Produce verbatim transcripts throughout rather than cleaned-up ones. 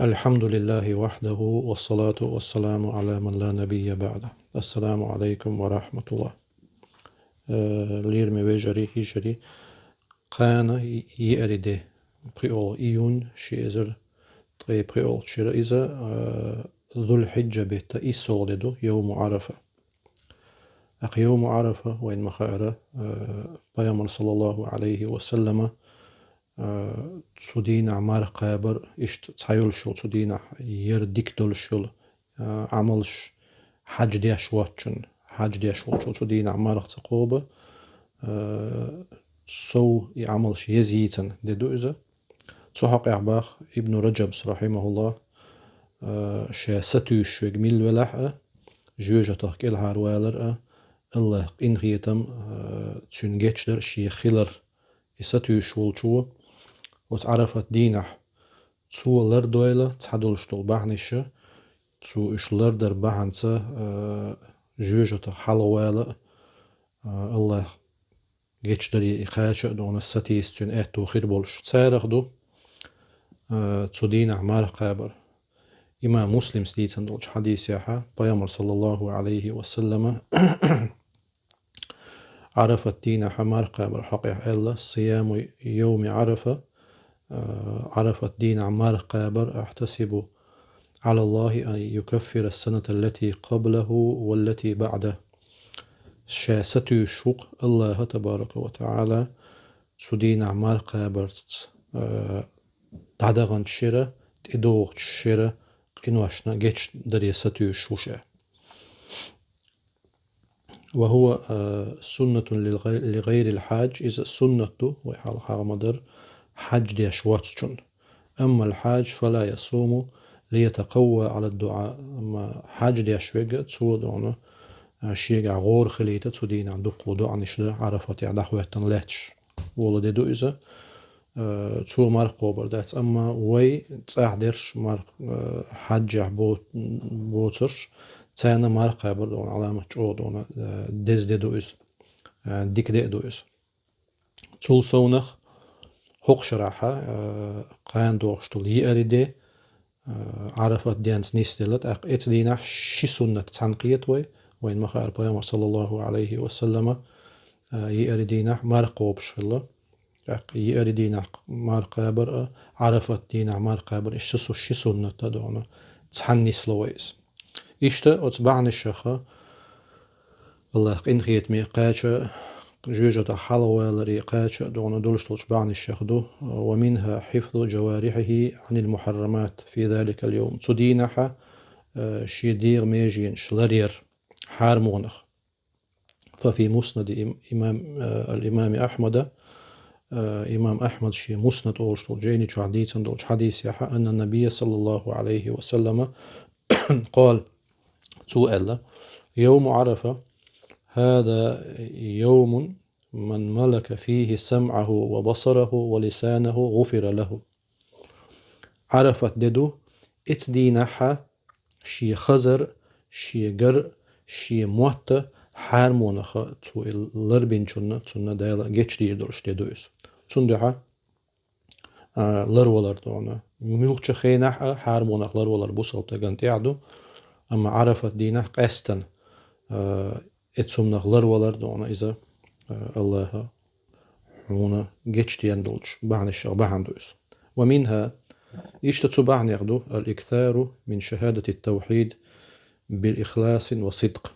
الحمد لله وحده والصلاة والسلام على من لا نبي بعده. السلام عليكم ورحمة الله. Э, лераме вежарий, йижарий, кхана йиъарий де, пхиъолгӀа июнь, ши эзар ткъе пхиъолгӀача шера иза, э, Зуль-Хьиджа бетта иссолгӀа де ду, йовму Ӏарафа. ТӀаккха йовму Ӏарафа, вайна ма хаъара, э, Пайхамар, саллаллахӀу Ӏалайхи ва саллама, э, цу дийнахьа марха кхабар, иштта цхьайолуш йолу цу дийнахьа яра дика долуш йолу, э, Ӏамалш хьаьж деш воцчунна, хьаьж деш волчо цу дийнахьа марха ца кхаба, э, сов и Ӏамалш еза йийцина де ду иза. Цу хьокъехь боху Ибн Раджабс, рахьимахуллахӀ, э, ша сатуьйсуш верг милла велахь а, жоьжахатех кӀелхьарвалар а, АллахӀан къинхетам, э, цуьнан гечдар а шен хилар, и сатуьйсуш волчо оцу Ӏарафат дийнахь цо лардойла цхьадолуш долу бахьанаш, цо уьш лардар бахьанца, э, жоьжахатех хьалхавала а, э, АллахӀан гечдаре и кхача а дуьйна сатийса цуьнан аьтто хир болуш. Царах ду, э, цу дийнахь марха кхабар. Имам Муслимс дийцина долчу хьадисехь Пайхамар, саллаллахӀу Ӏалайхи ва саллама, Ӏарафат дийнахь марха кхабар хьокъехь аьлла: «Сияму йовми Ӏарафа», э, Ӏарафат дийнахь марха кхабар, «أحتسب على الله أن يكفر السنة التي قبله والتي بعده». Ша сатуьйсуш ву-кх АллахӀа, табарака ва таӀала, цу дийнахь марха кхабарца, э, дӀадаханчу шера, тӀедогӀучу шера къиношна гечдаре сатуьйсуш ву ша. «وهو, э, سنة للغي-, لغير الحاج», иза суннат ду, вай хьалха хьахо ма-дарра, хьаьж деш воцчунна. «أما الحاج فلا يصوم ليتقوى على الدعاء». Амма хьаьж деш верг а цо дуьйна, э, шегахь гӀора хилийта цу дийнахь дуккха доӀанаш дан, Ӏарафатехь дӀахӀоьттина лаьтташ волу де ду иза. Э, цо марха кхобур дац, амма вай цӀахь дерш марха, э, хьаьжехь бо-, боцурш, царна марха кхабар дуьйна Ӏаламат чӀогӀа дуьйна, э, деза де ду иза, э, дика де а ду иза. Цул совнах хӀокху шарахь, э, кхана догӀуш долу йиъарий де, э, Ӏарафат денца нисделла, тӀаккха оцу дийнахь ши суннат цхьаьна кхета вай, вайна ма хаъара Пайхамар, саллаллахӀу Ӏалайхи ва саллама, э, йиъарий дийнахь марха кхобуш хилла. ТӀаккха йиъарий дийнахь марха кхабар а, Ӏарафат дийнахь марха кхабар а, иштта су-, ши суннат а дуьйна цхьаьна нисло вай иза. Иштта оцу бахьанашха, АллахӀан къинхетаме кхача, жоьжахатех хьалхаваларе кхача дуьйна долуш долчу бахьанашха ду: «ومنها حفظ جوارحه عن المحرمات في ذلك اليوم». Цу дийнахь, э, шен дегӀан меженаш ларъяр хьарамонах. «ففي مسند إم-, إمام, э, الإمام أحمد», э, имам Ахьмада шен Муснад олуш долчу жайни чохь дийцина долчу хьадисехь, «أن النبي صلى الله عليه وسلم قال», цо аьлла: «يوم عرفة هذا يوم من ملك فيه سمعه وبصره ولسانه غفر له». Ӏарафат де ду, оцу дийнахь шен хазар, шен гар, шен мотт хьарамонах цо и ларбинчунна, цунна Дала гечдийр долуш де ду иза. Цундела, а, ларвалар дуьйна муьлххачу хенахь а хьарамонах ларвалар бусалба стагана тӀехь ду, амма Ӏарафат дийнахь къаьстина, а, оцу хӀуманах ларвалар дуьйна иза, а, АллахӀа хьуна гечдина долчу бахьанашех бахьана ду иза. «ومنها», иштта цу бахьанех ду: «الإكثار من شهادة التوحيد بإخلاص وصدق».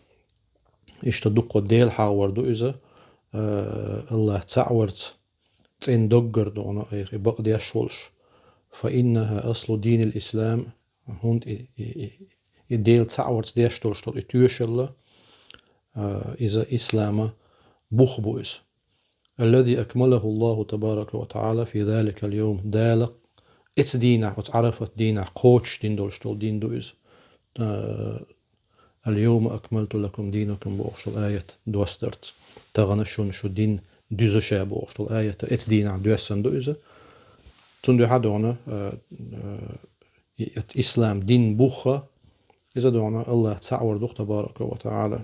Иштта дуккха Дела хьахавар ду иза, а, АллахӀ цхьаъ варца, цӀена доггара дуьйна айхьа бакъдеш волуш. «فإنها أصل دين الإسلام», хӀунда и, и, и, и Дела цхьаъ варца деш долуш долу и тоьшалла, а, иза ислама бух бу иза. «الذي أكمله الله تبارك وتعالى في ذلك اليوم», Дала оцу дийнахь, оцу Ӏарафат дийнахь кхочушдина долуш долу дин ду иза. А, «اليوم أكملت لكم دينكم» бохуш долу аят достарца. Тахана шуна шу дин дуьзна ша бохуш долу аят оцу дийнахь доьссина ду иза. Цундела дуьйна, а, а, и-, ислам дин бух а, иза дуьйна АллахӀ цхьаъ вар ду-кх, табарака ва таӀала.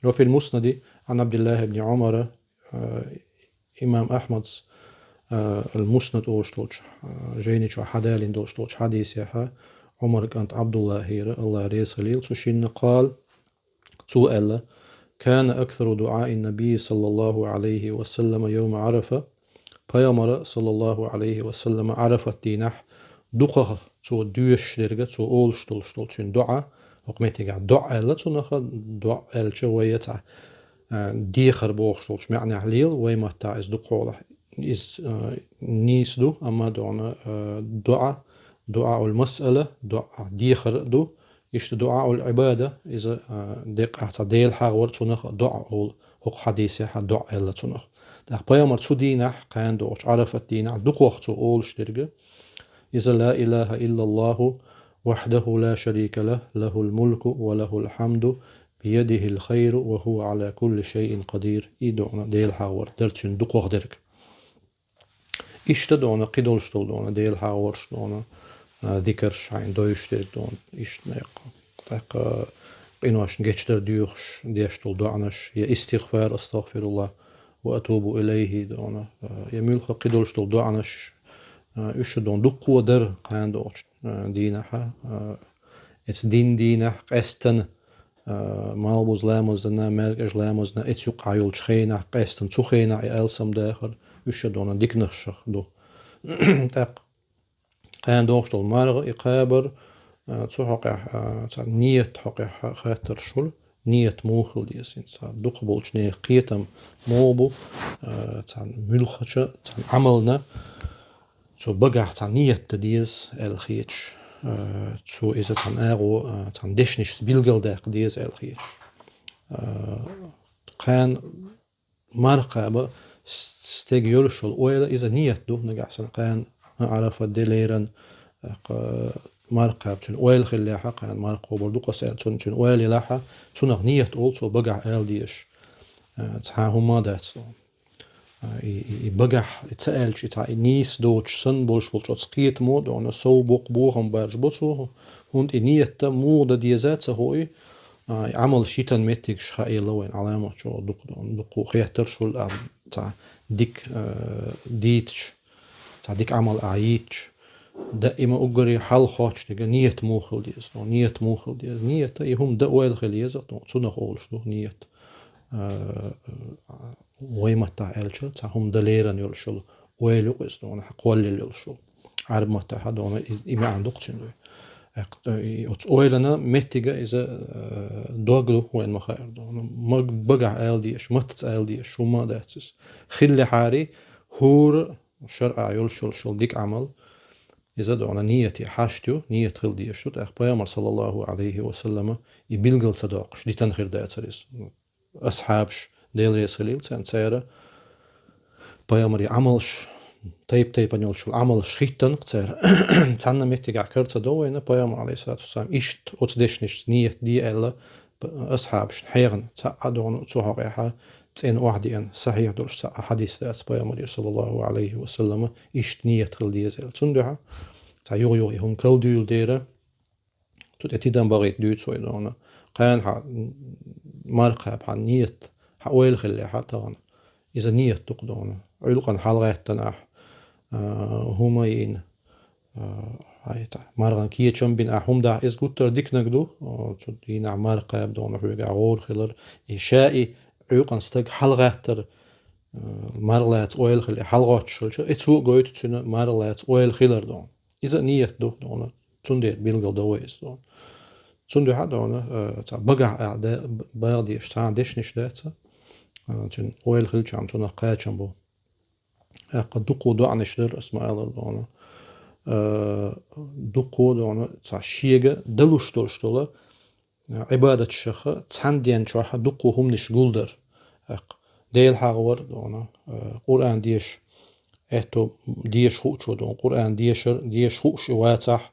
«وفي المسند عن عبد الله بن عمر», а, имам Ахьмада а, ал-Муснад олуш долчу, а, жайни чохь хьадалийна долуш долчу хьадисехь Ӏумар кӀант Ӏабдуллахьера, Аллах реза хуьлийла цу шинна, къала, цо аьлла: «Кана аксару дуӀаин Набий саллаллаху Ӏалайхи ва саллама йовма Ӏарафа». Пайхамара, саллаллаху Ӏалайхи ва саллама, Ӏарафат дийнахь дукхах цо доьшуш дерг, цо олуш долуш долу цуьнан доӀа, хӀокху меттигехь доӀа аьлла цунах, доӀа аьлча вай цхьа, а, дехар бохуш долчу маьӀнехь лела, вай маттахь иза дукхахьолахь. Иза, а, нийса ду, амма дона, а, доӀа, дуӀаул масъала, доӀа дехар а ду, иштта дуӀаул Ӏибада, иза, а, декъахь цхьа Дела хьагӀор цунах доӀа олу, хӀокху хьадисехь доӀа аьлла цунах. ТӀаккха пайхамар цу дийнахь, кхана догӀучу Ӏарафат дийнахь, дукхах цо олуш дерг, иза: «Ла илаха иллаллаху вахьдаху ла шарика лах, лахул мулку ва лахул хьамду, биядихил хайру ва хува Ӏала кулли шайин къадир». И дона Дела хьагӀор дара цуьнан дукхах дерг. Иштта дона кхидолуш долу дона Дела хьагӀорш дона, а, дикарш хьайна дойуш дерг дона, иштта некъ. ТӀаккха къиношна гечдар доьхуш, деш долу доӀанаш, я истигъфар, астагъфируллах, ва атубу илайхи дона, а, я муьлхха кхидолуш долу доӀанаш, а, уьш дона дуккхо дара кхана догӀучу, а, дийнахьа, а, эцу дин дийнахь къаьстана, а, малхбуза ламазна, маьркӀажа ламазна, эцу юккъахь йолчу хенахь, къаьстана цу хенахь и алсамдахар, уьш а дона диканашах ду. ТӀаккха кхана догӀуш долу марха и кхабар, а, цу хьокъехь, а, цхьа ният хьокъехь ха-, хаттарш хуьлу, ният муха хила деза, цхьа дукхахболчу нехан кхетам муха бу, а, цхьа муьлххачу, цхьа Ӏамална, цо багахь цхьа ният дан деза аьлла хеташ, а, цо иза цхьана агӀо, а, цхьана дешнашца билгалдаккха деза аьлла хеташ. А, кхана марха кхаба с-, стеган йолуш йолу ойла, иза ният ду, нагахь санна кхана Ӏарафат де леран, а, кха-, марха кхаба цуьнан ойла хиллехьа, кхана марха кхобур ду-кх аса аьлла, цуьнан, цуьнан ойла елахьа, цунах ният олу цо багахь ала дезаш. А, цхьа хӀума а дац. А, и, и, и багахь, и ца аьлча, и цхьа и нийса доцуш санна болуш волчу оцу кхетамо дона, сов боккха бохам баржабо цо, хӀунда и ниятта муха дан деза а ца хой, а, и Ӏамалш йитан меттигаш хаийла вайн Ӏаламат чу дукха дона, дуккха хеттарш хуьлу, а, цхьа дика, а, дийцаш, цхьа дика Ӏамал а йийцаш. Даима уггаре хьалхочу дерг ният муха хила деза, дона, ният муха хила деза. Ният, и хӀума дан ойла хила еза, дона, цунах олуш ду ният. А, а, Вай маттахь аьлча, цхьа хӀума дан леран йолуш йолу ойла ю-кх иза, дона, хьан кхоллал йолуш йолу. Ӏарб маттахь а дона и, и маьӀна ду-кх цуьнан. Экх-, и, оцу ойлана меттига иза, э, дог ду вайн ма хаара, дона. Маг-, багахь ала дезаш, маттаца ала дезаш, хӀума а дац иза. Хиллехьара, хӀора шарӀа йолуш йолуш йолу дика Ӏамал, иза, дона, нияте хьашт ю, ният хила дезаш ду, тӀаккха Пайхамар, саллаллаху Ӏалайхи ва саллама, и билгал ца доккхуш, дитина хир дацара иза. Асхьабаш, Дела реза хуьлийла царна, цара пайхамаре Ӏамалш, тайп-тайпана йолчул Ӏамалш хӀиттина-кх цара. Цхьанна меттигахь кара ца до вайна, пайхамар, алейхиссалату вассалам, иштта оцу дешнашца ният де аьлла, п-, асхьабашна хьехна, цхьа а догӀу цу хьокъехьа цӀена охьадеана, сахьихь долуш цхьа а хьадис дац пайхамарера, саллаллаху алейхи ва саллама, иштта ният хила деза аьлла. Цундуьхьа цхьа юха-юха и хӀума калдуьйла дера, цу тӀе тидам бахийта дуьйцу вай, дона. Кхана хьан марха кхаба, хьан ният, хьан ойла хиллехьа тахана. Иза ният ду-кх, дона. Ӏуьлкъана хьалагӀаьттина ахь, а, хӀума йина, а, хьайта, мархана кечам бина ахь хӀума дахь, иза гуттар а диканаг ду, а, цу дийнахь марха кхаба, дона, хьоьгахь гӀора хилар. И ша и Ӏуьйкъана стаг хьалагӀаттар, а, марха лаца ойла хилла, хьалагӀоттуш хилча, и цо а гойту цуьнан марха лаца ойла хилар, дона. Иза а ният ду, дона. Цундела билгал до вай иза, дона. Цундуьхьа, дона, э, цхьа багахь а да-, багӀа дезаш цхьа а дешнаш дац, э, цуьнан ойла хилчахьана цунах кхачам бу. ТӀаккха дуккха доӀанаш дара, ас ма-аллара, дона. Э, дуккха, дона, цхьа шега далуш долуш дола, Ӏибадаташха цхьана ден чохь дуккха хӀуманаш гулдар. ТӀаккха Дела хьагӀор, дона, э, Къуръан деша, аьтто деша хуучо, дона, Къуръан дешар, деша хууш и вацахь,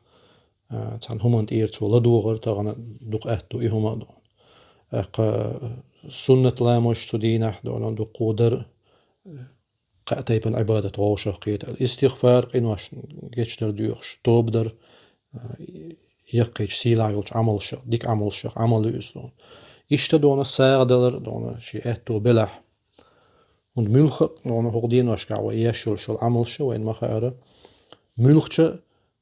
э, цхьана хӀуманна тӀера цо ладогӀар тахана дукха аьтто и хӀума а, дона. ТӀаккха суннат ламазаш цу дийнахь, дона, дуккха дар, кхаа тайпана Ӏибадат вовшах кхета аьлла. Истигъфар, къиношна гечдар доьхуш, тоба дар, а, яккхийчу сийлахь йолчу Ӏамалшах, дика Ӏамалшах, Ӏамал ю иза, дона. Иштта, дона, сагӀа далар, дона, шен аьтто белахь. ХӀунда муьлхха а, дона, хӀокху деношкахь вай еш йолуш йолу Ӏамалш а вайна ма-хаъара, муьлххачу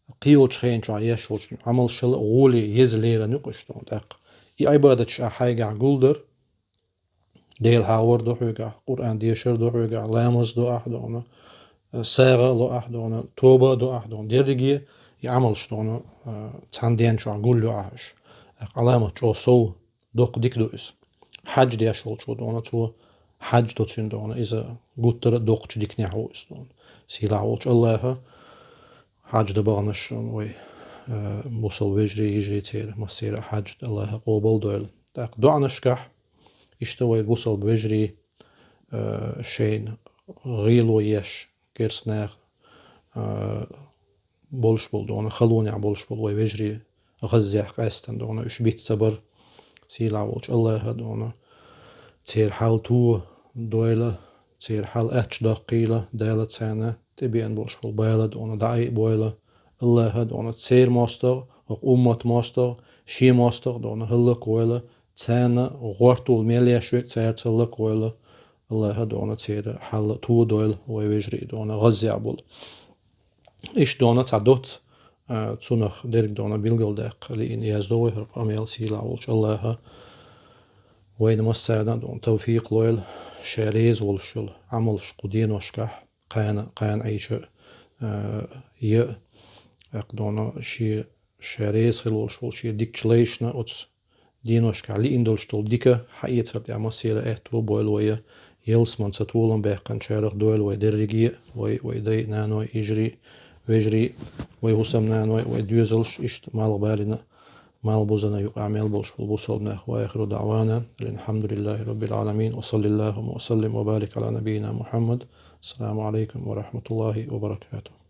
а кхин йолчу хенчохь еш йолчу Ӏамалшал а гӀоле еза лерина ю-кх уьш, дона, тӀаккха. И Ӏибадаташ ахь хьайгахь гулдар, Дела хьахор ду хьоьгахь, Къуръан дешар ду хьоьгахь, ламаз до ахь, дона, сагӀа а ло ахь, дона, тоба а до ахь, дона, дерриге а и Ӏамалш, дона, цхьана ден чохь гулйо ахь уьш. ТӀаккха Ӏаламат чӀогӀа сов, доккха дика ду иза. Хьаьж деш волчо, дона, цо хьаьж до цуьнан, дона, иза гуттар а доккхачу диканех ву иза, дона. Сийлахь волчу АллахӀа хьаьж дан баханаш вай, а, бусалба вежарий, йижарий, церан массеран а хьаьж АллахӀа къобал дойла. ТӀаккха доӀанашкахь иштта вай бусалба вежарий, а, шайна гӀело еш, керстанаха, а, болуш болу, дона, халонехь болуш болу вай вежарий, ГӀаззехь къаьстина, дона, уьш биц ца бар. Сийлахь волчу АллахӀа, дона, церан хьал ту дойла, церан хьал аьтту доккхийла, Дала царна тӀебеана болуш болу бала, дона, дӀа а бойла. АллахӀа, дона, церан мостагӀа, хӀокху уммат мостагӀа, шен мостагӀа, дона, хӀаллаквойла, царна гӀортор мел еш верг цаьрца хӀаллаквойла. АллахӀа, дона, церан хьал ту дойла вай вежарий, дона, ГӀаззехь болу. Иштта, дона, цхьа доцца, а, цунах дерг, дона, билгалдаккха лиъна яздо вай хӀара къамел. Сийлахь волчу АллахӀа вайна массарна а, дона, тавфикъ лойла, ша реза волуш йолу Ӏамалш кху деношкахь кхана, кхана Ӏийча, а, ян а, тӀаккха, дона, шен ша реза хила волуш волу шен дикачу лайшна оцу деношкахь лиъна долуш долу дика хьаэцар тӀехь массеран а аьтто бойла вай, ялсаманица толам баьккхинчарах дойла вай дерриге а, вай, вай дай, наной, йижарий, вежарий, вай хӀусамнаной, вай доьзалш, иштта малхбалина, малхбузана юкъахь мел болуш болу бусалба нах. Ва ахиру даӀвана анил хьамдулиллахӀи раббил Ӏаламин. Ва саллиллахӀумма ва саллим ва барик Ӏала набийина Мухьаммад. Ассаламу Ӏалайкум ва рахьматуллахӀи ва баракатухӀ.